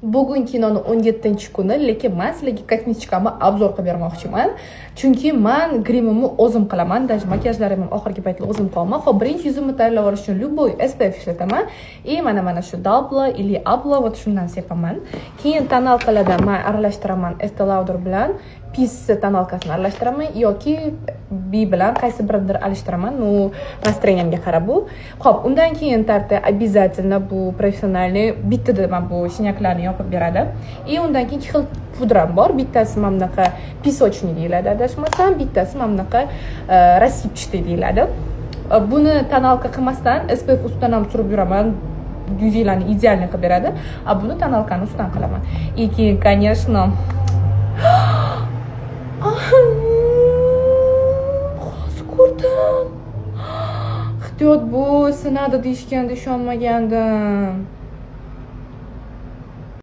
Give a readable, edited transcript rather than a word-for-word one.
Bugun kinoni 17-kuni, lekin man sizlarga косметичка mni обзор qilib bermoqchiman. Chunki man grimimni o'zim qilaman, даже makiyajlarimni ham oxirgi paytlar o'zim qilaman. Xo'p, birinchi yuzimni tayyorlab olish uchun любой SPF ishlataman. И mana shu Dabla или Abla, вот shundan sepaman. Keyin тоналка lardan man aralashtiraman Estee Lauder bilan Peace тоналка sini aralashtiraman yoki B bilan qaysi biridir alishtiraman. Ну, настроение mga qarab bu. Xo'p, undan keyin Tarte обязательно, bu профессиональный, bittada mana bu синяк larni yopib beradi. И undan keyin ikki xil pudram bor. Bittasi mana bunaqa песочный deyiladi, adashmasam, bittasi mana bunaqa рассыпчатый deyiladi. Buni тоналка qilmasdan SPF ustidan ham surib yuraman. Yuzinglarni идеальный qilib beradi. А buni тоналка ni ustidan qilaman. И keyin, конечно, hozir ko'rdim. Ehtiyot bu sinadi deyishganda ishonmagandim.